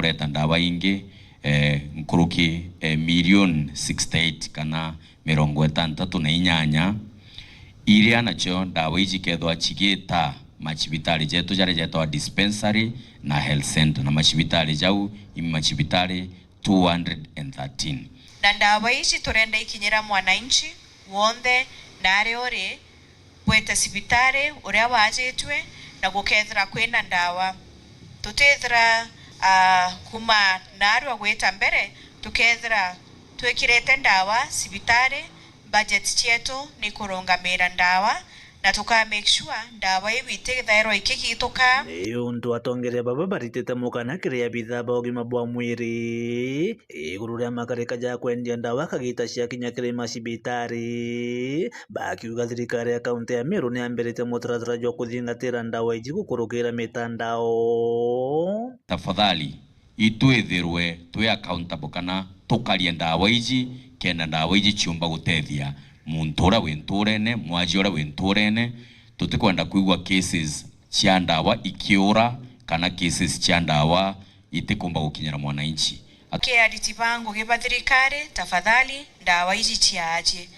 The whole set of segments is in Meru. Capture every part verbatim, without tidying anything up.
Eta ndawa ingi, eh, nkuruki, eh, milioni sixty eight kana mirongo itantatu na inyanya, iria nacio ndawa iji ikethirwa cigita macibitari jetu jaria jetagwa dispensary na health center, na macibitari jau i macibitari two hundred and thirteen. Na ndawa iji turenda ikinyira mwananchi wonthe na aria uri, gwita cibitari uria wajitue na gukethira kwina ndawa. Tutithira, ah, kuma narua gwita mbere, tukethira twikirite ndawa cibitari, budget cietu ni kurungamira ndawa, na tuka make sure ndawa iu itithairwa ikigituka. Ni untu atongeria baba baritite mukana kiri abithaa ba ugima bwa mwiri iguru ria makarika ja kwendia ndawa kagita ciakinya kiri macibitari, bakiuga thirikari ya kaunti ya Meru ni yambirite mutaratara jwa kuthingatira ndawa iji gukurukira mitandao. Tafadhali, itwithirwe twi accountable kana tukarie ndawa iji, kenda ndawa iji ciumba gutethia muntu uria wi nturene, mwaji uria wi nturene. Tutikwenda kwigua cases cia ndawa ikiura kana cases cia ndawa itikumba gukinyira mwananchi. Ki ariti ba ngugi ba thirikari, tafadhali, ndawa iji ciaji,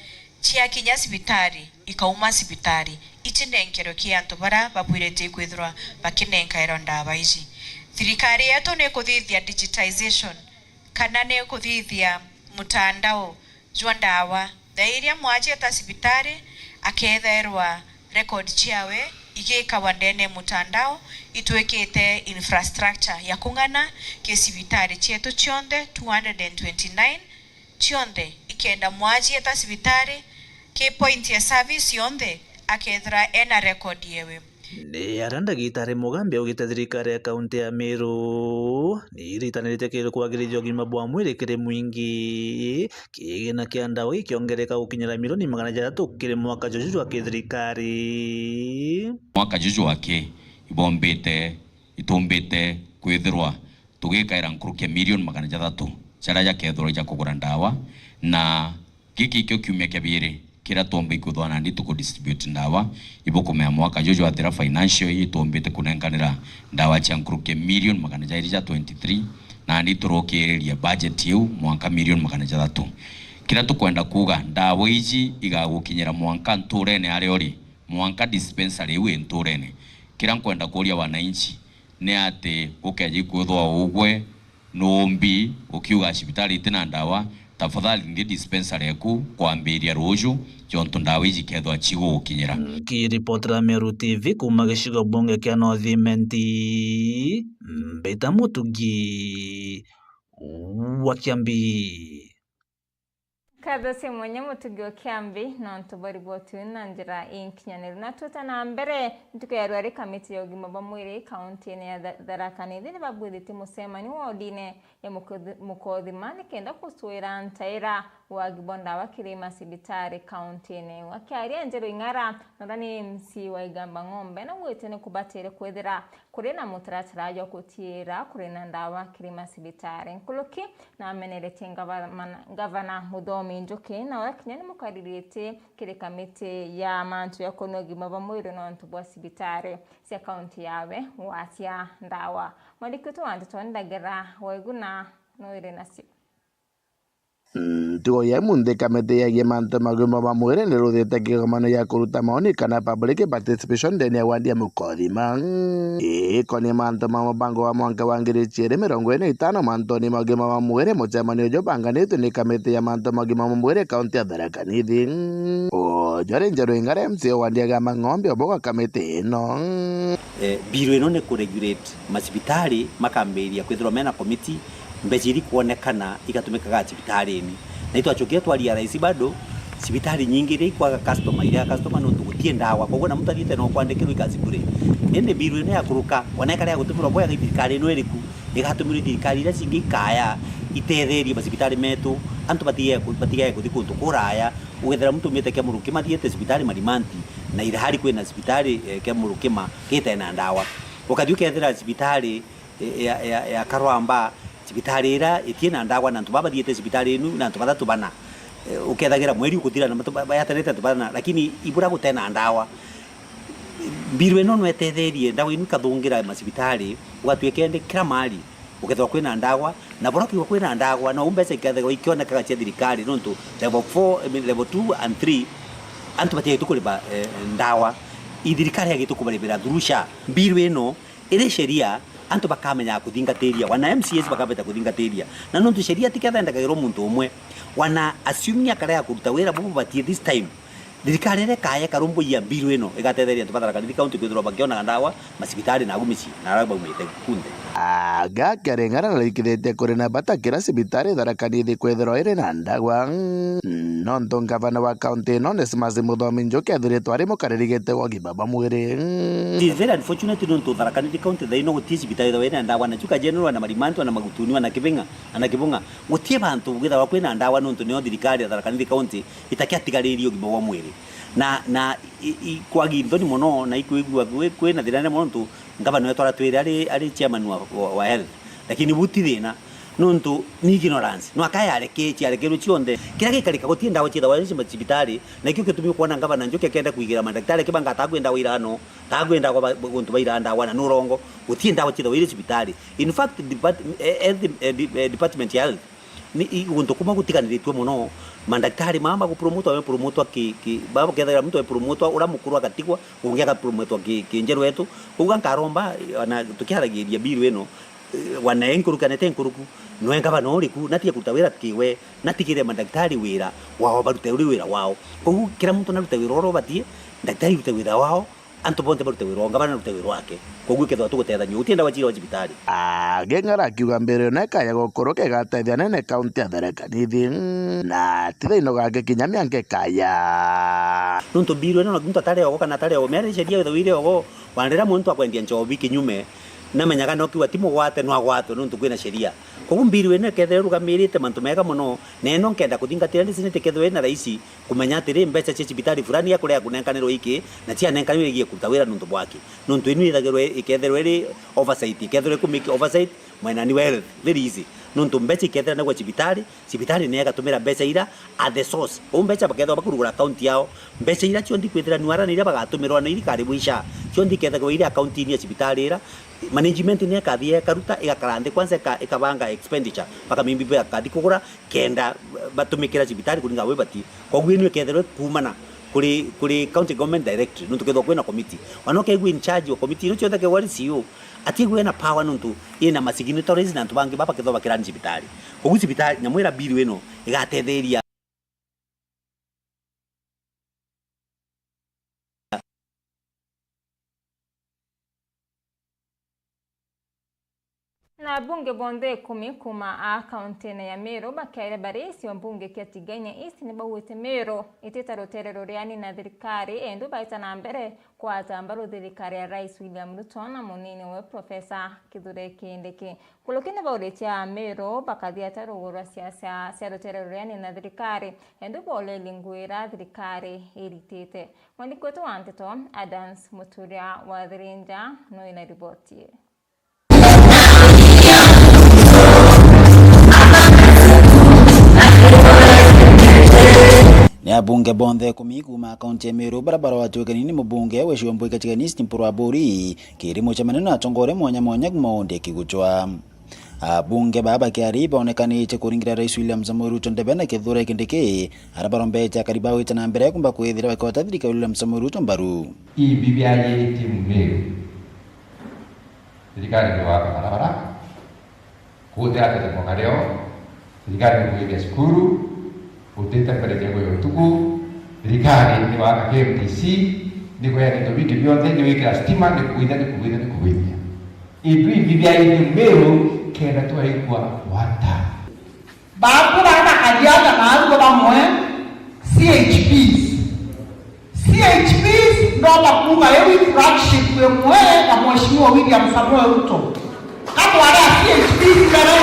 ciakinya cibitari, ikauma cibitari, icinenkerwe ki antu baria babwirite kwithirwa bakinenkairwa ndawa iji. Thirikari yetu ni kuthithia digitization, kana ni kuthithia mutandao jwa ndawa. Thaa iria mwaji eta cibitari, akethairwa record ciawe igikagwa ndene ya mutandao, itwikite infrastructure ya kung'ana ki cibitari cietu cionthe two hundred and twenty-nine, cionthe, ikenda mwaji eta cibitari, ki point ya service yonthe, akethira ena record yewe. Ni aria ndagitari Mugambi augite thirikari ya kaunti ya Meru ni iritanirite kiri kwagirithia ugima bwa mwiri kiri mwingi, kigina kia ndawa gikiongereka gukinyira milioni magana jathatu kiri mwaka juju jwa kithirikari. Mwaka juju aki ibombite, itumbite kwithirwa tugikaira nkuruki ya milioni magana jathatu jaria jakethirwa ja kugura ndawa, na giki ikio kiumia kia biiri kiria twomba ikwithwa nandi tuku distribute ndawa. Ibukumenya mwaka juju jwathira financial ii, itwombite kunenkanira ndawa cia nkuruki ya milioni magana jairi ja twenty-three, nandi turokiriria budget iu mwanka milioni magana jathatu. Kiria tukwenda kuuga, ndawa iji igagukinyira mwanka nturene aria uri, mwanka dispensary iu i nturene. Kiria nkwenda kuuria wananchi ni ati gukeja ikwithwa ugwe nuumbi ukiuga cibitari itina ndawa, tafadhali nthi dispensary eku kwambiria ruuju, jontu ndawa iji ikethwa cigugukinyira. Nkiripotera Meru T V kuuma gicigo bunge kia North Imenti, Mbita Mutugi wa Kiambi. Nkatho cia mwanya Mutugi wa Kiambi nontu bwa riboti iu na njira inkinyaniru. Na twita na mbere, ntuku ya rua ri kamiti ya ugima bwa mwiri kauntine ya Tha-, Tharaka Nithi ni babwithitie mucemanio wodine ya Mukothi-, Mukothima nikenda gucuira ntaira wagi bwa ndawa kiri macibitari kauntine iu. Akiaria Njeru Ing'ara, na uria ni M C wa Igamba Ng'ombe, naugite ni kubatire kwithira kuri na mutaratara jwa gutiira kuri na ndawa kiri macibitari. Nkuruki na ameneretie ngavana, ngavana Muthomi Njuki, na uria kinya ni mukariritie kiri kamiti ya mantu ya kunua ugima bwa mwiri nontu bwa cibitari cia kaunti yawe gwacia ndawa. Mwandiki wetu wa ndeto Ndagera Waiguna no iri nacio. Ntugo ya imunthi kamiti yegie mantu ma ugima bwa mwiri ni ruthite kigomano gia kuruta maoni kana public participation ndene ya wadi ya Mukothima. Ikonie mantu ma mubango wa mwanka wa ngiri ciiri mirongo iri na itano mantuni ma ugima bwa mwiri, mucemanio uju ubanganitwe ni kamiti ya mantu ma ugima bwa mwiri kaunti ya Tharaka Nithi. Uju ari Njeru Ing'ara, M C wa wadi ya Igamba Ng'ombe, uboga kamiti ino. Eh, biru ino ni ku regulate macibitari makambiria kwithirwa mena committee, mbeca iri kwonekana igatumikaga cibitarini. Na itwachokire twa realize bado cibitari nyingi iria ikwaga customer, iria customer nontu gutie ndawa, koguo na mtu athiite no kwandikirwa ikacibure. Indi biru ino yakuruka, ona ikare ya gutumirwa bwega i thirikari ino iriku, igatumirwa thirikari iria cingi ikaya itetherie macibitari metu, antu batigae ku-, batigae kuthi kuntu kuraya, ugethira mtu umite Kiamuru Kima athiite cibitari Marimanti, na irahari kwina cibitari, eh, Kiamuru Kima kitena ndawa. Ukathi ukethira cibitari ya, ya, ya Karwamba, cibitari ira itina ndawa, na antu baba bathiite cibitari inu na antu bathatu bana. Eh, ukethagira mweri ukuthira na matu-, ba-, bayatanite antu bana, lakini ibura gutena ndawa. Mbiru ino no etetherie ndawa inu ikathungira macibitari, ugatwika indi kira mari Gukethirwa kwina ndawa, na boro kiuga kwina ndawa, no mbeca ikethirwa ikionekaga cia thirikari, nontu level four, I mean, level two and three, antu batiagitwe kuriba, eh, ndawa. I thirikari yagitwe kubaribira through SHA. Mbiru ino iri sheria, antu bakamenyaga kuthingatiria, wana M C As bakabeta kuthingatiria. Na nontu sheria ti ketha endagagirwo muntu umwe, wana assuming akarega kuruta wira bubu batie this time, thirikari iria ikaya ikarumbuia mbiru ino igatetheria antu ba Tharaka Nithi County kwithirwa bakionaga ndawa macibitari na agu micii na aria baumite kunthe. Aga Kiaring'ara narikithitie kuri na bata kira cibitari Tharaka Nithi kwithirwa iri na ndawa. Nontu ngavana wa kaunti ino Onesmus Muthomi Njuki ethiritwe ari mukariri giti wa ugima bwa mwiri. It is very unfortunate nontu Tharaka Nithi County thaino guti cibitari thawe na ndawa, na Chuka General, na Marimantu, na Magutuni, na Kibing'a, na Kibung'a. Guti bantu bwithagwa kwina ndawa nontu nio thirikari ya Tharaka Nithi County itakiatigaririe ugima bwa mwiri. Na, na i, i, kwagi nthoni mono na ikwigua kwi, kwina thina nene mono nontu ngavana wetu aratwire ari, ari chairman wa, wa, wa health. Lakini buti thina. Nontu ni ignorance. No akaya areke, ciarekerwe cionthe. Kiria gikarika guti ndawa ciithagwa iri cibitari, na ikio gitumi ukwona ngavana Njuki akenda kwigira mandaktari kibanga atagwenda wira ano, tagwenda kwa ba-, guntu baira ndawa na nurongo, guti ndawa ciithagwa iri cibitari. In fact, depart-, eh, health, eh, de-, eh, department ya health, ni i-, guntu kumwe gutiganiritue mono, mandaktari mama gupromotwa, mepromotwa ki, ki, baba kethira muntu epromotwa, ura mukuru agatigwa, ungi agapromotwa ki, ki njeru etu. Kuuga nkaromba, ona tukiaragiria biru ino, eh, wana enkuruku, anete enkuruku, nwe ngavana uriku, natige kuruta wira kiwe, natigire mandaktari wira wao, barute uri wira wao. Koguo kira muntu narute wira uria ubatie, ndaktari rute wira wao, antu bonthe barute wira wao, ngavana narute wira wake. Koguo ikethirwa tugutethania, uti ndawa ciira wa cibitari. Ageng'ara akiuga mbere ona ikaya gukuru kegatethia nene kaunti ya Tharaka Nithi, na ti thaino gake kinya mianka ikaya. Nontu biru ino muntu atari ogo kana atari ogo, miari sheria ithawire ogo, wana riria muntu akwendia nchobi kinyume, namenyaga no kiuga ti mugwate, no agwatwe nontu kwina sheria. Koguo mbiru ino ikethirwa irugamirite mantu mega mono, na ino nkenda kuthingatira ndi senate ikethirwa ina raisi kumenya atiri mbeca cia cibitari fulani ya kuria kunenkanirwa iki, na cianenkanirwa igie kuruta wira nontu bwaki. Nontu inu ithagirwa ikethirwa iri oversight, ikethirwa ikumake oversight mwenani wa health, very easy. Nontu mbeca ikethira nagwa cibitari, cibitari niyo igatumira mbeca ira at the source. Kou mbeca bakethagwa bakurugura account yao, mbeca ira cionthe ikwithira nuara na iria bagatumirwa na irikari bwisha, cionthe ikethagwa iri account-ini ya cibitari ira, management niyo ikathia ikaruta, igakara nthi kwanza ika-, ikabanga expenditure, bakamimbi bakathi kugura, kenda batumikira cibitari kuringana na bibati. Koguo inu ikethirwa ikumana kuri, kuri county government directly, nontu kethirwa kwina committee. Wana ukegua in charge wa committee ino cionthe kegwa ari C E O, atigwe na power nontu ina ma signatories na antu bangi baba kethirwa bakirani cibitari. Koguo cibitari, nyamwira biru ino igatetheria. Na abunge bonthe ikumi kuuma a kauntine ya Meru bakiaria bari gicigo mbunge kia Tigania East ni baugite Meru itita rutere ruriani na thirikari, endu baita na mbere kwata mbaru thirikari ya Rais William Ruto na munini we Professor Kithure Kindiki. Nkuruki ni bauritie a Meru bakathia ata ruguru rwa siasa cia rutere ruriani na thirikari, endu bolelie ngugi iria thirikari iritite. Mwandiki wetu wa nteto Adams Muturia wa Thirinja no ina riboti ii. Ni abunge bonthe ikumi kuuma kaunti ya Meru baria barwatwikani ni mubunge wa gicigo mbunge kia Tigania East Mpuru Aburi kiri mucemanio na atongoria mwanya mwanya kuuma wodi ya Kiguchwa. Abunge baa bakiaria baonekanitie kuringira Rais William Samoei Ruto ndebe na Kithure Kindiki, aria barombete akari ba gwita na mbere kumba kwithira bakiwata thirikari ya William Samoei Ruto mbaru. Ii bibiajitie Meru. Thirikari ni gwaka barabara, kutia atete mwakareo, thirikari ni kwithia cukuru, utite mbere jengo ya utuku, thirikari ni gwaka K M T C, ni kweana into bingi bionthe, ni gwikira stima, ni kugwithia, ni kugwithia, ni kugwithia. Ithui bibiajitie Meru kenda twaigua gwata. Baantu baria bakariaga na antu bamwe, C H Ps. C H Ps ndomba kuuga iu i flagship imwe ya Mheshimiwa William Samoei Ruto. Ka twari a C H Ps mbere,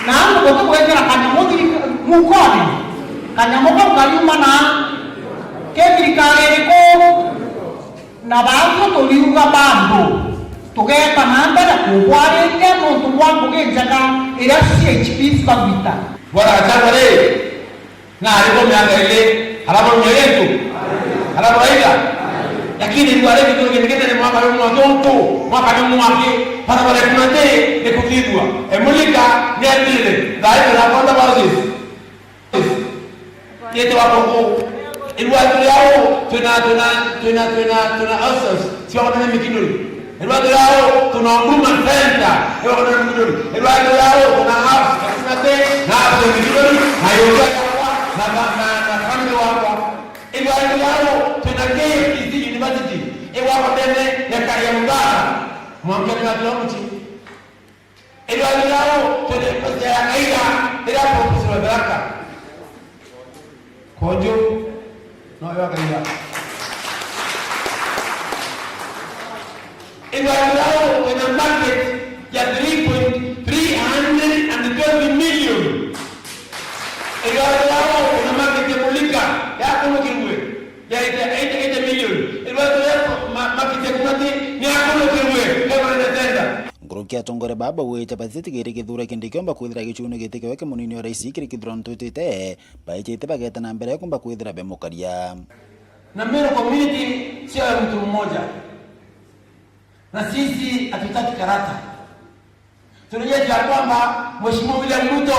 na antu butigwikira kanyamu thiri-, mukone, kanyamu kau kariuma na ki thirikari iriku? Na baantu turiuga bado, tugeeta na mbere kubwariria nontu bwa ngugi njega iria C H Ps bagwita. Bwana Gachagua ri, na ari bo miaka ili, arabo mio yetu, arabo Raila. Lakini riu ari kitu kingine ni mwaka ni mwaki untu, mwaka ni mwaki, barabara ikuna ti ni kuthithua. Emulika ni athire, thaitira kwanda bauses. Yete wako ku. Irwa turi au, twina, twina, twina, twina, twina houses, cia watu ni mikinduri. Irwa turi au, tuna Huduma Center, irwa watu ni mikinduri. Irwa turi au, tuna house, na house ni mikinduri, na yoga yakwa, na, na, na, na family wakwa. Irwa turi au, twina K F T C University, irwa watu ni ya Karia Mugara. Mwamke ni watu wa mchi. Ethwa ni nao twende pesa ya Kaira, ira proposal ya Tharaka. Konjo, no ya Kaira. Ethwa ni nao twende market ya three point three hundred and twenty million. Ethwa ni nao twende market ya Mulika, ya kuno Kirwe, ya eighty, eighty, eighty million. Ethwa ni ma-, market ya Kumati, ni ya kuno Kirwe, ya kuno tenda. Nkuruki atongoria baa baugite batitigiri Kithure Kindiki omba kwithira gichuni giti kiwe kia munini wa rais kiri kithurano twitite, baijite bageta na mbere kumba kwithira bemukaria. Na Meru community sio ya mtu mmoja, na sisi hatutaki karata. Tunajua ya kwamba Mheshimiwa William Ruto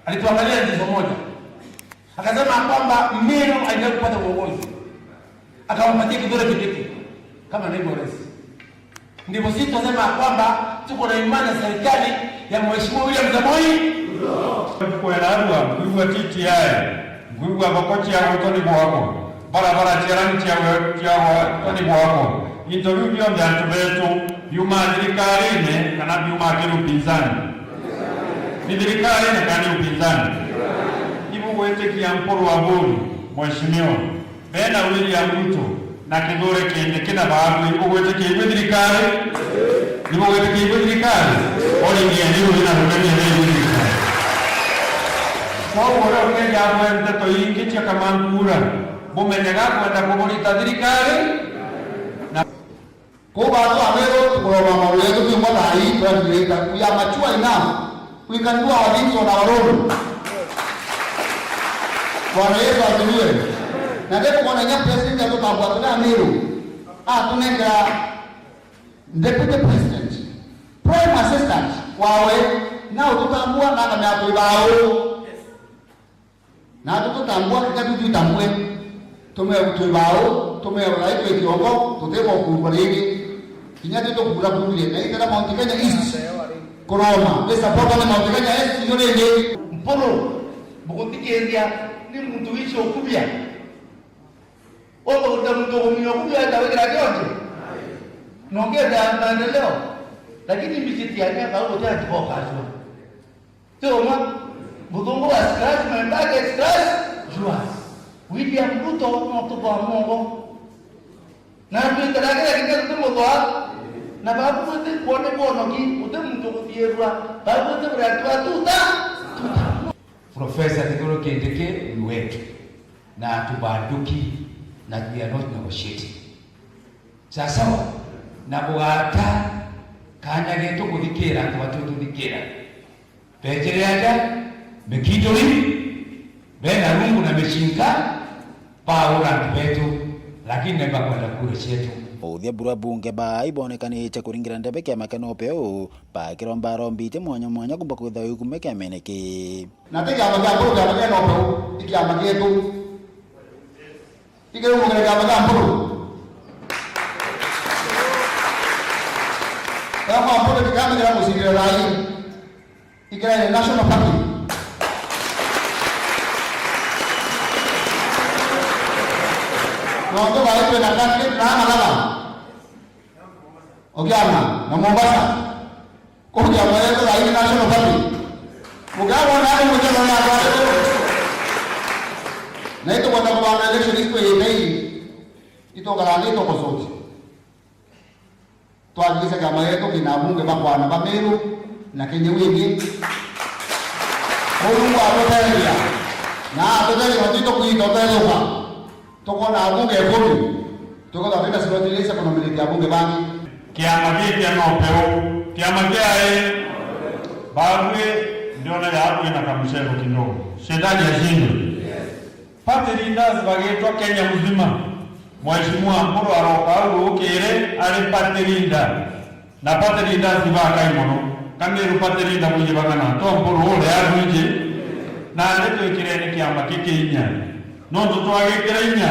alituangalia jicho moja, akasema kwamba Meru hajawahi kupata uongozi, akampatia Kithure Kindiki kama naibu wa rais. Ndivyo sisi tunasema kwamba tuko na imani na serikali ya Mheshimiwa William Samoei. Kwera arua, ngwigua T T I, ngwigua thoko ciagwitwa ni gwakwa, barabara cia rami ciagwe-, ciagwitwa ni gwakwa. Into biu bionthe antu betu biumaa thirikarine kana biumaa kiri upinzani? Ni thirikarine kana ni upinzani? Ibugwitikia Mpuru Aburi, mheshimiwa, bena William Ruto na Kithure Kindiki na babu, ibugwitikia ibwe thirikari? Ibugwitikia ibwe thirikari? Origieni ruri na rumenya na ibwe thirikari. Koguo uria ukeja abwe nteto ingi cia kamankura, bumenyaga akwenda kuburita thirikari na Kuu baatwa Ameru, tukuroma maundu yetu twimwe thaa ii, twathirite. We are mature enough. We can do our things on our own. Bwana Yesu asifiwe. Na ndio tukwona inya president atutambua turi Ameru. Atunengera deputy president, prime assistant wawe, na ututambua na akamenya twi bau. Naatu tutambua kinya tu twitambue, tumee twi bau, tumee urai twi kiongo, tutikukurwa ringi. Kinya tu tukuura kuurie, na itera Mount Kenya East, kuroma, ni supporter ni Mount Kenya East, iyo ringi. Mpuru, buguthikiria, ni muntu wici ukubia. Uguta muntu ugumia ukubia, enda wikira kionje. Na ungienda maendeleo. Lakini mbicitiania kau guti antu bokajua. Ti umwe. Muthungu wa scratch my back, scratch yours. William Ruto no tuthwa mwogo. Na twitaragira kinya tutimuthwa. Na babu gwiti kwone bwonoki, uti muntu guthiirua. Babu gwiti kuria tuatuta, tuta. Professor Kithure Kindiki ni wetu. Na hatubanduki, na we are not negotiating. Sawa sawa? Na bugata kanya getu kuthikira antu batu tuthikira. Bejere aja, mikinduri, bena rungu na micinga, baura antu betu, lakini naibakwenda kura cietu. Uthia bura bunge baa ibonekanite kuringira ndebe kiama kia NOPEU, bakiromba arombite mwanya mwanya kumba kwitha wikume kiamene kii. Na ti kiama kia Mpuru, kiama kia NOPEU, i kiama gietu. Ikirumukira kiama kia Mpuru. Kiama kia Mpuru ti kiama kiria mucindire thaa ii. Ikira ni National Party. Nontu thaa ii twina candidate na Malava. Ogiana na Mombasa. Kuu kiama yetu thaa ii ni National Party. Mukiona ni mucheza ya kwa. Na itukwenda kubana election ikwiyite ii. Itokara ni tokosoji. Twahakikisha kiama yetu kina abunge bakwana ba Meru na Kenya wingi. Mungu atuteithia. Na atuteithia, twito kwito teluka. Tukoona abunge ikumi. Tukoona twina slot iria cia kunominate abunge bangi. Kiama giki kia NOPEU, kiama kia ii, babui ndiona ya kwina kamucero kidogo. Shetani ashindwe. Party leaders bagitwa Kenya mzima. Mheshimiwa Mpuru aroka au rukiri ari party leader. Na party leaders ibakai mono. Kamiru party leader mwiji bang'ana. To Mpuru uria arwiji. Na ari twikireni kiama kiki inya. Nontu twagikira inya,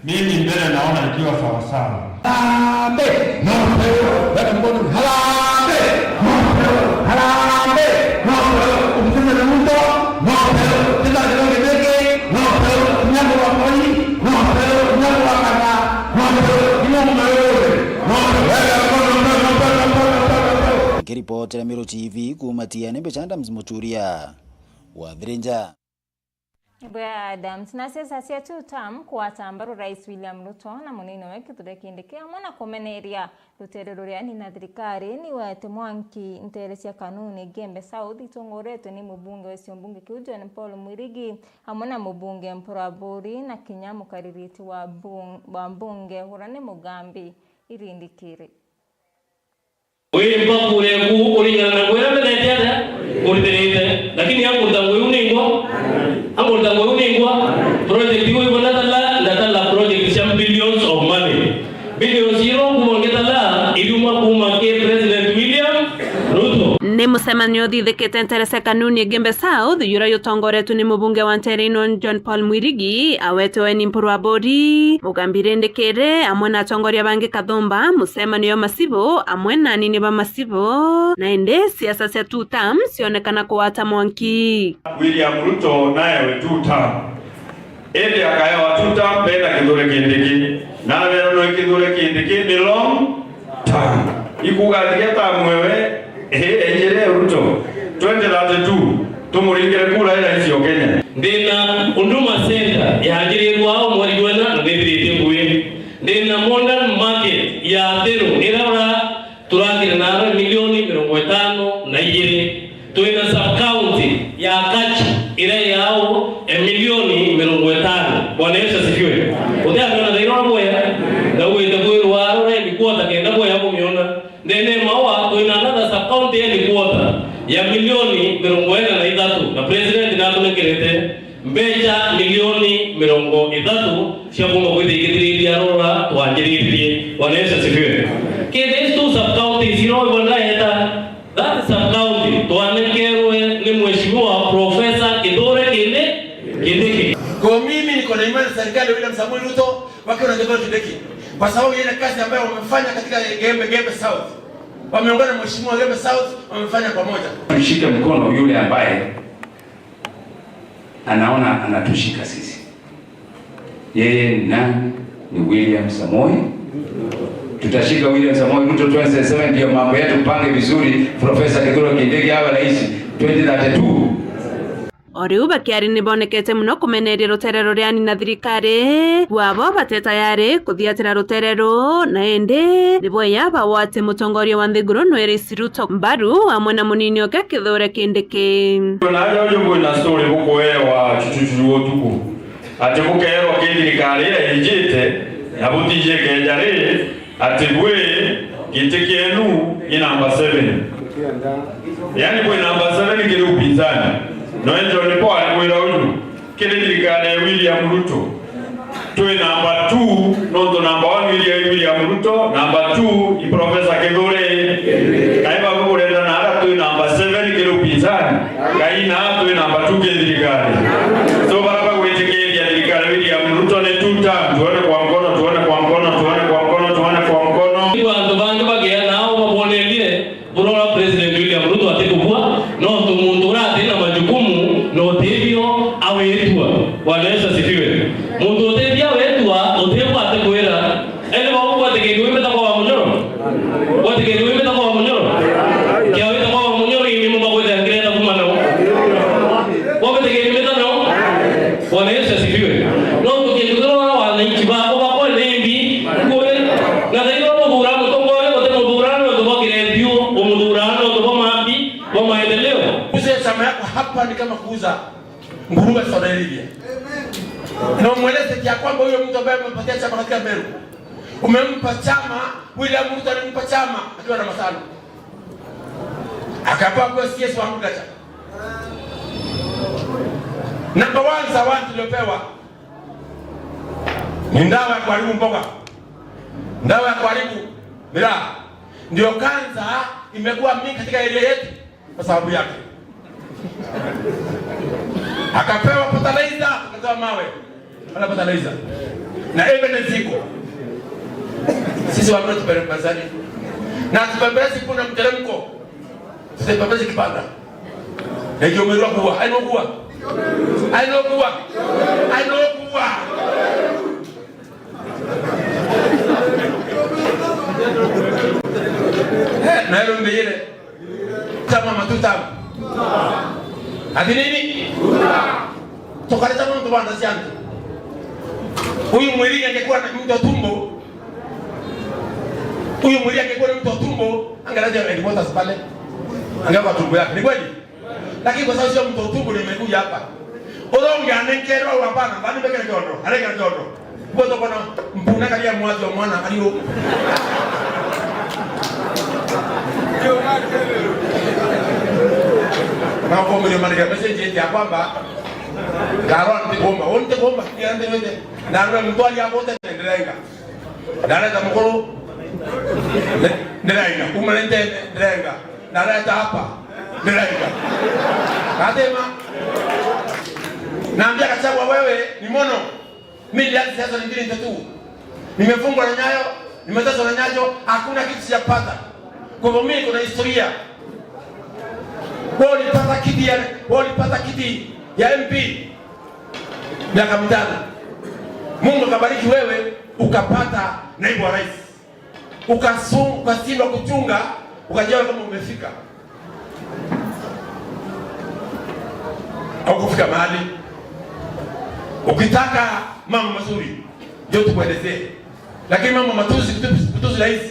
mimi mbere naona ikiwa sawa sawa. Harambee! No Mpuru! Weka mkono. Harambee! No Mpuru! Harambee! No Mpuru! Ukitenda na mtu, no Mpuru! Tenda na mtu, no Mpuru! Nyago wa Moi, no Mpuru! Nyago wa Kanga, no Mpuru! Nyago wa Mayole, no Mpuru! Weka mkono, no Mpuru, no Mpuru, no Mpuru, no Mpuru! Nikiripotera Meru T V kuuma Tiene, mbicha Adams Muturia wa Thirinja. Bwea Adams. Na siasa cia two term kugwata mbaru Rais William Ruto na munini we Kithure Kindiki amwe na kumeneria rutere ruria ni na thirikari ni wete mwanki ntere cia Kanuni Igembe South itongoretwe ni mubunge wa gicigo mbunge kiu John Paul Mwirigi amwe na mubunge Mpuru Aburi na kinya mukaririti wa bung-, wa mbunge uria ni Mugambi Irindikiri. Wimba kura eku kuringana na nguo iria mbethete atia? Nkurutirite. Lakini ankuruta nguo iu ningwa? Ankuruta nguo iu ningwa? Project iu ibona tala, ndatala project cia billions of money. Billions iu kuma ngitala, iriuma kuma ki President William Ruto. Ni mucemanio uthithikite ntere cia Kanuni Igembe South, yuria yutongoretwe ni mubunge wa ntere ino John Paul Mwirigi, awetwe ni Mpuru Aburi, Mugambi Irindikiri, amwe na atongoria bangi kathumba, mucemanio Cibo amwe na anini ba Macibo, na indi siasa cia two term cionekana kugwata mwanki. William Ruto naewe two term. Indi akaewa two term mbere na Kithure Kindiki. Na abeerwa no Kithure Kindiki ni long term. Ikuuga atiga term ewe, ehe, enjere Ruto. Twenty thirty-two, tumuringire kura ira nchi ya Kenya. Ndina Huduma Center yanjirirwe ao mweri jwena na nithirite ngugi. Ndina modern market ya Athiru, iria ura turakire naro milioni mirongo itano na igiri. Twina sub county ya Kachu, iria yao e milioni mirongo itano. Bwana Yesu asifiwe. Utiamiona thaira ura bwea, na ugwite kwirwa aro rendi kuota kenda bwea kumiona. Ndene maua, twina another sub county headquarter ya milioni mirongo ina na ithatu, na president natunekerete mbeca milioni mirongo ithatu cia kuuma kwithia igitiriria rora twanjiririe. Bwana Yesu asifiwe. Kindi ici tu sub counties irogwa ndaeta, that sub county twanekerwe ni Mheshimiwa Professor Kithure Kindi-, Kindiki. Kwa mimi niko na imani serikali ya William Samoei Ruto wakiwa na Kithure Kindiki, kwa sababu ya ile kazi ambayo wamefanya katika Gembe, Gembe South. Wameungana na Mheshimiwa Gembe South, wamefanya pamoja. Tushike mkono yule ambaye anaona anatushika sisi. Yeye ni nani? Ni William Samoei. Tutashika William Samoei Ruto twenty twenty-seven, ndio mambo yetu, pange vizuri, Professor Kithure Kindiki awe rais twenty thirty-two. O riu bakiari ni bonekete mono kumeneria rutere ruria ni na thirikari, kwabo bate tayari kuthiatira rutere ru, na indi ni bwega bagwate mutongoria wa nthiguru nwe Rais Ruto mbaru amwe na munini oke Kithure Kindiki. Naja uju bwina story bukuewa chuchuchu utuku, ati bukeerwa ki thirikari iria ijite, na butiji ikeeja ri, ati bwi giti kienu i namba seven. Yaani bwi namba seven kiri upinzani. Noe John Paul arikwira uju, kiri thirikari ya William Ruto, twi namba two, nontu namba one iria i William Ruto, namba two i Professor Kithure. Kae babu burenda na ara twi namba seven kiri upinzani. Ngai na twi namba two ki thirikari. So, bara bagwitikiria thirikari William Ruto ni two term, tuone kwa mkono, tuone kwa mkono, tuone kwa mkono, tuone kwa mkono. Antu bangi bagea nao babonerie burora President William Ruto atikubua, nontu muntu uria ati na majukumu na utithio awitwa. Bwana Yesu asifiwe. Muntu utithio awitwa, utibua atikwira. Ene bau bwatikirwe imita kwa wa munyoro? Bwatikirwe imita kwa wa munyoro? Kia wita kwa wa munyoro, ini mumba kwete angireta kuma nao. Bwatikirwe imita nao? Bwana Yesu asifiwe. No tukitukirwa wananchi bako bakwa ni mbi, kuri, na thaira muthura mutongoria, gute muthura no tubokiretio, umuthura no tubo mambi, bo maendeleo. Kuuza chama yako hapa ni kama kuuza nguruwe soda ilivyo. Na umweleze ya kwamba huyo mtu ambaye umempatia chama katika Meru, umempa chama, William Ruto alimpa chama akiwa na matano. Akapewa kuwa C S wa agriculture. Number one zawadi tuliopewa. Ni dawa ya kuharibu mboga, dawa ya kuharibu miraa. Ndio kansa imekuwa mingi katika area yetu kwa sababu yake. Akapewa fertilizer, akapewa mawe. Ana fertilizer. Na evidence iko. Sisi wa Meru tupembezani. Na tupembezi kuna mteremko. Sisi tupembezi kipanda. Na hiyo umerua kuwa. Aino kuwa. Aino kuwa. Aino kuwa. Eh, na ero mbeyere. Chama matuta. Ati nini? Tukareta muntu banda cia antu. Huyu mwiri angekuwa ni mtu wa tumbo. Huyu mwiri angekuwa ni mtu wa tumbo, angeleta headquarters pale. Angekuwa tumbo yake. Ni kweli? Lakini kwa sababu sio mtu wa tumbo, nimekuja hapa. Uthonge anenkerwa au hapana, bani mbekere kiondo, arekere kiondo. Mboto kona mpuna karia mwathi wa mwana, ari u. Na ukomire marega message ya kwamba, "Karo, ntikumba, u ntikumba, ya ntiwete." Na rwe mtu ali akote, ndirenga. Ndareta mukuru, ndi-, ndirenga. Uma nitene, ndirenga. Ndareta hapa, ndirenga. Nasema, naambia Gachagua, wewe ni mono. Mimi nilianza siasa nineteen ninety-two. Nimefungwa na Nyayo, nimeteswa na Nyayo, hakuna kitu sijapata. Kwa hivyo mimi niko na historia. Wewe ulipata kiti ya, wewe ulipata kiti ya M P miaka mitano. Mungu akabariki wewe, ukapata naibu wa rais. Ukasu-, ukashindwa kuchunga, ukajiona kama umefika. Au kufika mahali. Ukitaka mambo mazuri, ndio tukuelezee. Lakini mambo matusi, kutusi, kutusi rais.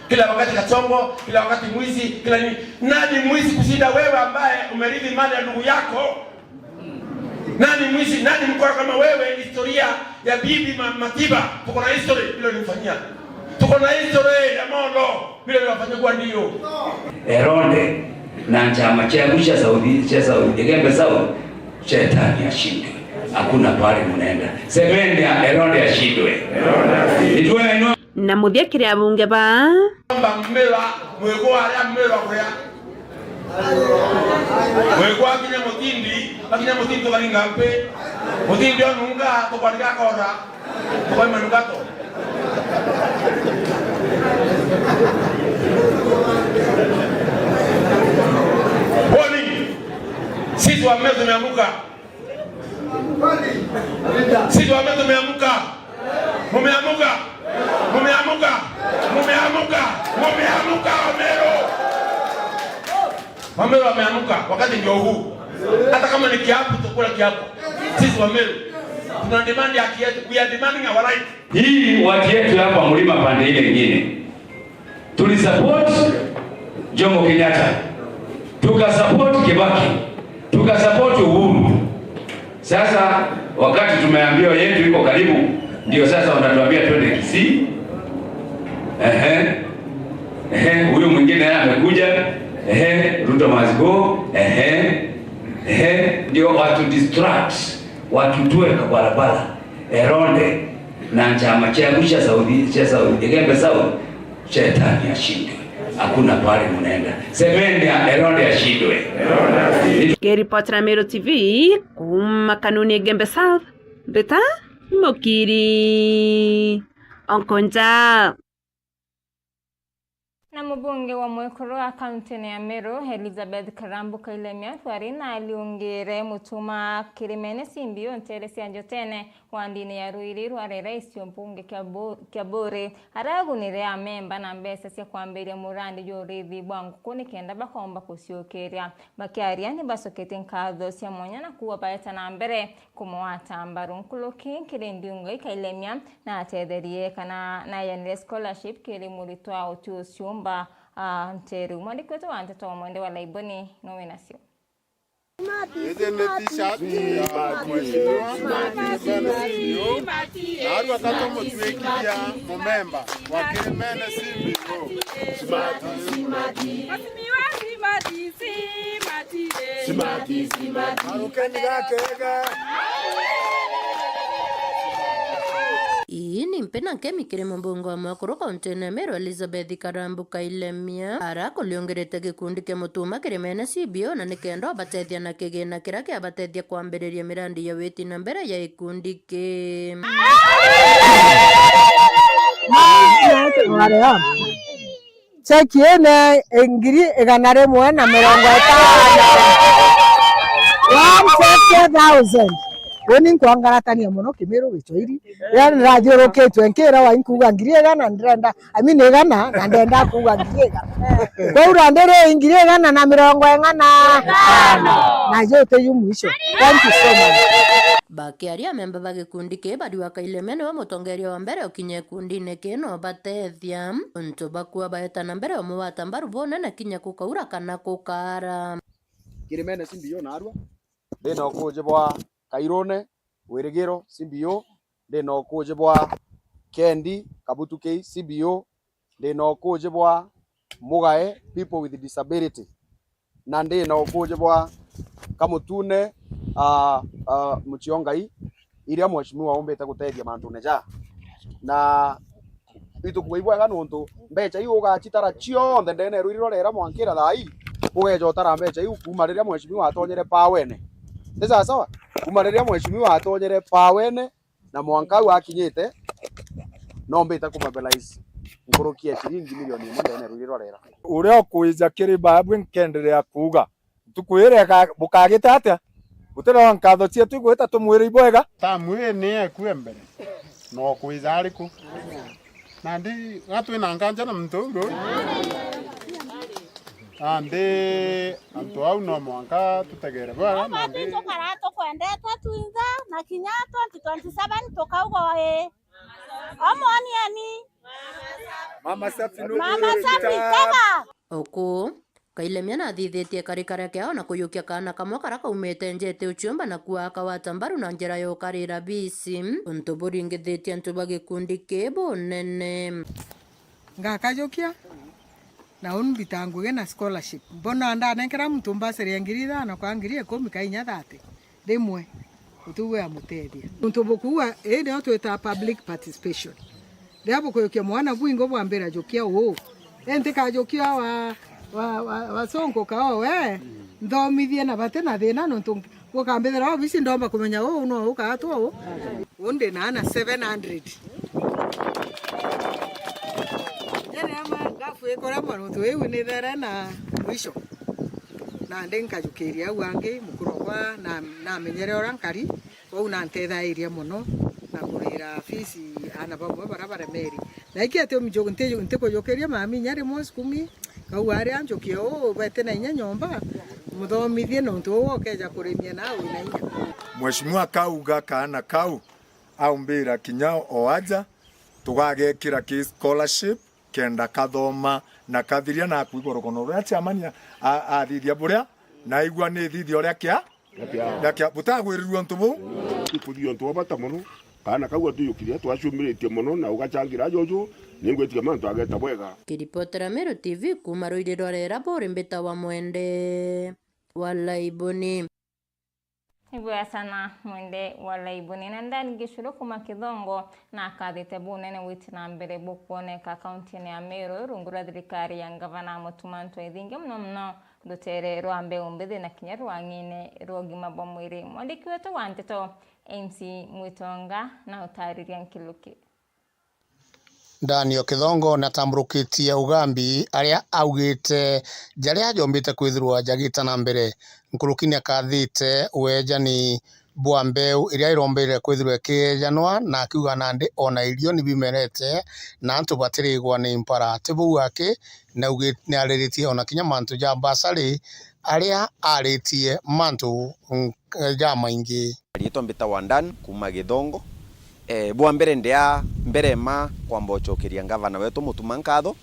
Kila wakati kachongo, kila wakati mwizi, kila nini. Nani mwizi kushinda wewe ambaye umerithi mali ya ndugu yako? Nani mwizi? Nani mkora kama wewe? Historia ya bibi Ma-, Matiba, tuko na history vile ulimfanyia. Tuko na history ya Molo vile uliwafanyia kwa ndio. Eronde na chama chenu cha Saudi, cha Saudi, Igembe South, shetani ashindwe. Hakuna pale mnaenda. Semeni ya Eronde ashindwe. Ndio na inua. Na muthia kiri abunge ba. Kwamba Mmerwa, mwekwa aria Mmerwa kuria. Mwekwa akinya Mutindi, akinya Mutindi tukaringa mpi. Mutindi onunga, tukwanika kora. Tukaima nukato. Warning! Sisi wa Mmerwa tumeamuka. Sisi wame tumeamuka. Mumeamuka. Mumeamuka. Mumeamuka. Mumeamuka, Wameru. Wameru wameamuka. Wakati ndio huu. Hata kama ni kiapo, tutakula kiapo. Sisi Wameru tuna demand haki yetu. We are demanding our right. Hii watu yetu hapa mlima pande ile ingine. Tulisupport Jomo Kenyatta, tukasupport Kibaki, tukasupport Uhuru. Sasa wakati tumeambiwa yetu iko karibu, ndio sasa wanatuambia twende Kisii. Ehe. Ehe, huyo mwingine naye amekuja. Ehe, Ruto must go. Ehe. Ehe, ndio watu distract, watu tuwe kwa barabara. Eronde na chama cha Gusha Saudi, cha Saudi, Igembe South, shetani ashindwe. Hakuna pale mnaenda. Semeni ya Eronde ashindwe. Nikiripotera Meru T V, kuma Kanuni Igembe South, Mbita Mukiri. Onkonja. Na mubunge wa mwekuru wa kaunti ya Meru, Elizabeth Karambu Kailemia, twari na aliungire Mutuma Kirimene Simbi, o ntere cia Njotene, wandini ya Ruiri rwa Rera, gicigo mbunge kia Bu-, kia Buuri, aragunire amemba na mbeca cia kwambiria murandi jwa urithi bwa nguku nikenda bakomba kuciukiria. Bakiaria, ni bacoketie nkatho cia mwanya na kuuga baeta na mbere kumwata mbaru. Nkuruki nkiri ndiungo Kailemia na atetherie kana nayanire scholarship kiri muritwa uti uciumba, ah, nteru. Mwandiki wetu wa nteto Mwende wa Laiboni no wina cio. Ithi ni t-shirt ya mheshimiwa Kirimene Simbi. Na aru akatumutuikiria mumemba wa Kirimene Simbi. Mheshimiwa Simati, Simati, Simati, Simati. Arukeni gakega. Ii ni mpi na nkemi kiri mubunge wa Mwakuru kauntine ya Meru Elizabeth Karambu Kailemia, ara kuriungirite gikundi kia Mutuma kirimene C B O na nikenda ubatethia na kigina kiria kiabatethia kwambiriria mirandi ya witi na mbere ya gikundi kii. Cheki ine ngiri igana rimwe na mirongo itano. One fifty thousand. Uni nkwangaratania mono Kimiru Gichwairi. Riria ndirathiurukitue nkira wa inkuuga ngiri igana ndirenda, I mean igana, na ndenda kuuga ngiri igana. Kwou randi ri ngiri igana na mirongo ing'ana? Na jete yu mwisho. Thank you so much. Bakiaria, amemba ba gikundi kii bariuga Kailemia niwe mutongeria wa mbere ukinye gikundine kii na ubatethia untu bakua baeta na mbere umugwata mbaru bunene kinya kukaura kana kukaara. Kirimene C B O naarua, ndi na ukuuji bwa Kairune, Wirigiro C B O, ndi na ukuuji bwa Kendi Kabutu Kei C B O, ndi na ukuuji bwa Mugae, people with disability, na ndi na ukuuji bwa Kamutune, ah, ah, Muchiongai, iria mheshimiwa umbite gutethia mantune ja. Na itukua ibwega nontu mbecha iu ugacitara cionthe ndene ya rwiri rwa rera mwankira thaa ii, ugeja utara mbecha iu kuuma riria mheshimiwa atonyere pawene. Ni sawa sawa? Kuuma riria mheshimiwa atonyere pawene, na mwanka au akinyite, no mbite kumobilize nkuruki ya ciringi milioni imwe ndene ya rwiri rwa rera. Uria ukwija kiri babwe nkenderea kuuga, ntuku iria ika-, bukagita atia? Gutiri wa nkatho cietu igwita tumwire ibwega. Tamu ii ni ekue mbere, no kwija ariku? Nandi ga twina nganja na muntu uu ruu? Nandi antu au no mwanka tutegere bwega, nandi tukara tukwendete twinthe, na kinya twenty twenty-seven tukauga ii. Omwonieni. Mama Safi, Mama Safi, tega. Uku, Kailemia nathithitie karikara kiao na kuyukia kaana kamwe karia kaumite njete uciumba na kuakawata mbaru na njira ya ukarira bisi, untu buringithitie antu ba gikundi kii bunene. Ngakajukia, na uni mbita ngugi na scholarship. Mbona ndanenkera muntu mbasiri ya ngiri ithano kwa ngiri ikumi ka inya thate rimwe, utuwe amutethia. Untu bukuua, ii nio twita public participation. Riria bukujukia mwana bwingo bwambira jukia uu. Ii ntikajukia wa, wa, wa, wa sonko kao we, nthomithie na bati na thina nontu gukambithira obisi ndomba kumenya uu no ukaatwa uu. Uu ndi na ana seven hundred. Riria ma-, ngafu ikoramwa nontu iu ni there na mwisho. Nandi nkajukiria au angi, mukuru okwa na, namenyere uria nkari, kwou nantethairie mono na kurira fees ana bamwe baria baremeri. Na iki ati umju-, nti-, ntikujukiria mami inya rimwe sukumi, kau aria njukie uu bete na inya nyomba, muthomithie nontu uu okeja kurimia nawe wina inya. Mheshimiwa kauga kaana kau aumbira kinya o aja, tugagekira ki scholarship, kenda kathoma na kathiria na akwigua rugono ruria chairman a-, athithia buria, na aigua ni thithia uria kia, kia, butagwirirua untu buu. Ikuthithia untu bwa bata mono, kaana kau atujukiria, twaciumiritie mono na ugachangira ajuju, ningwitika mantu ageta bwega. Kiripotera Meru T V kuuma ruiri rwa rera buri mbita wa Mwende wa Laiboni. Ibwega sana Mwende wa Laiboni. Na Ndani Gicuru kuuma Kithongo na akathite bunene gwiti na mbere bukwoneka kauntine ya Meru rungu rwa thirikari ya ngavana Mutuma M'Ethingia, muno muno rutere rwa mbeu mbithi na kinya rwang'ine rwa ugima bwa mwiri. Mwandiki wetu wa nteto James Mwitonga na utariria nkiluki. Daniel Kithongo natamburukitie ugambi aria augite jaria jombite kwithirwa jagita na mbere. Nkuruki ni akathite wejani bwa mbeu iria irombire kwithirwa ikijanwa, na akiuga nandi ona irio ni bimerete na antu batirigwa ni mpara. Ti buu aki, naugi-, niariritie ona kinya mantu ja mbasari aria aritie mantu, mm, jamaingi. Riitwa mbitagwa Dan kuuma Githongo. Eh, bwa mbere ndia mbere ma kwamba ucokeria ngavana wetu Mutuma nkatho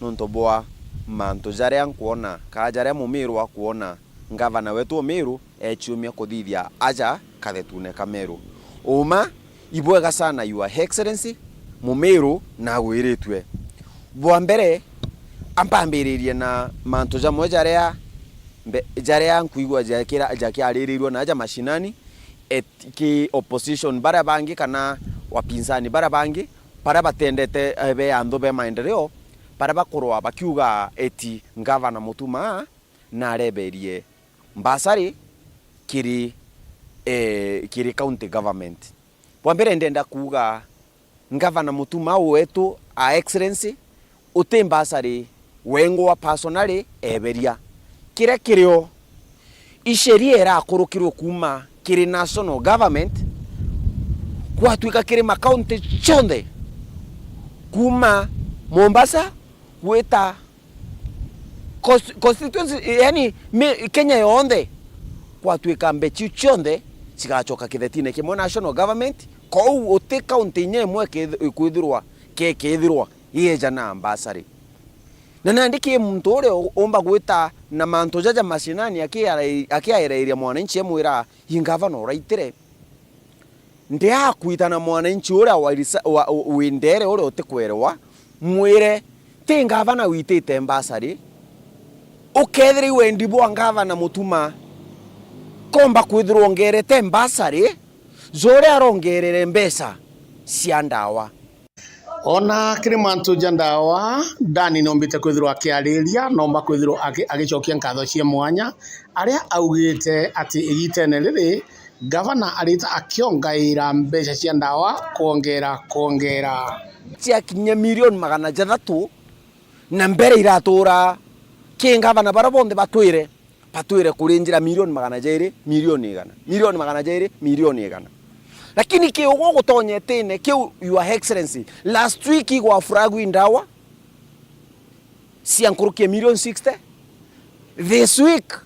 nontu bwa mantu jaria nkwona, kaa jaria Mumiru akwona ngavana wetu Umiru echiumia kuthithia aja kathetune ka Meru. Uma, ibwega sana, Your Excellency, Mumiru nagwiritue. Bwa mbere, ampambiririe na mantu jamwe jaria mbe-, jaria nkwigua jakira-, jakiaririrwe na aja mashinani, et-, ki opposition baria bangi kana Wapinzani bara bangi, bara batendete, eh, be anthu be maendeleo, bara bakurwa bakiuga eti Ngavana Mutuma nareberie mbasari kiri, eh, kiri county government. Bwa mbere ndenda kuuga Ngavana Mutuma wetu, a excellency, uti mbasari wengwa personally eberia. Kiria kirio, i sheria irakurukirwe kuuma kiri national government, gwatuika kiri ma county cionthe, kuuma Mombasa gwita cons-, constituency, yani, mi-, Kenya yonthe, gwatuika mbeca iu cionthe cigacoka kithetine kimwe national government, kou uti county inya imwe iketh-, ikwithirwa, ke-, ikethirwa ieja na mbasari. Na nandi ki muntu uria u-, umba gwita na mantu jaja mashinani akiara-, akiairairia mwananchi amwira, "Ii ngavana uraitire." Ndiakwita na mwananchi uria wa risa-, wa, wi ndere uria utikwerewa, mwire, "Ti ngavana witite mbasari, ukethira i wendi bwa ngavana Mutuma komba kwithirwa ongerete mbasari, ja uria arongerere mbeca cia ndawa." Ona kiri mantu ja ndawa, Dani noombite kwithirwa akiariria, noomba kwithirwa aki-, agicokia nkatho cia mwanya, aria augite ati igitene riri, ngavana arita akiongaira mbeca cia ndawa kwongera, kwongera. Ciakinya milioni magana jathatu na mbere iratuura ki ngavana, bara bonthe batwire, batwire kuri njira milioni magana jairi, milioni igana, milioni magana jairi, milioni igana. Lakini kiu gugutonya itine kiu, Your Excellency, last week igwafuragwi ndawa cia nkuruki ya milioni sixty. This week,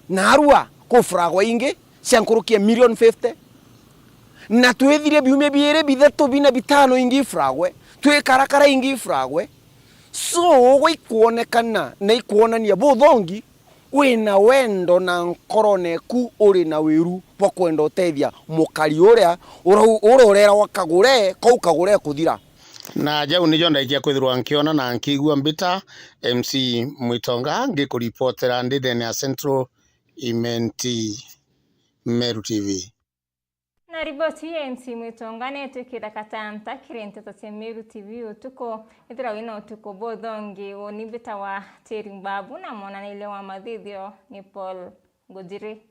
narua kufuragwa ingi cia nkuruki ya milioni fifty. Na twithirie biumia biiri, bithatu, bina, bitano ingi ifuragwe, twikarakara ingi ifuragwe. So, ugwe ikwonekana na ikwonania buthongi wina wendo na nkorone eku uri na wiru bwa kwenda utethia mukari uria urau-, uria ureragwa kagure, kau kagure kuthira. Na jau nijo ndaikia kwithirwa nkiona na nkiigua mbita. M C Mwitonga, ngikuripotera ndi ndene ya Central Imenti, Meru T V. Na riboti ya M C Mwitonga netwikira katanta kiri nteto cia Meru T V utuku. Ithira wina utuku buthongi, uni mbitawa Teri Mbabu na mwonaniria wa mathithio ni Paul Ngujiri.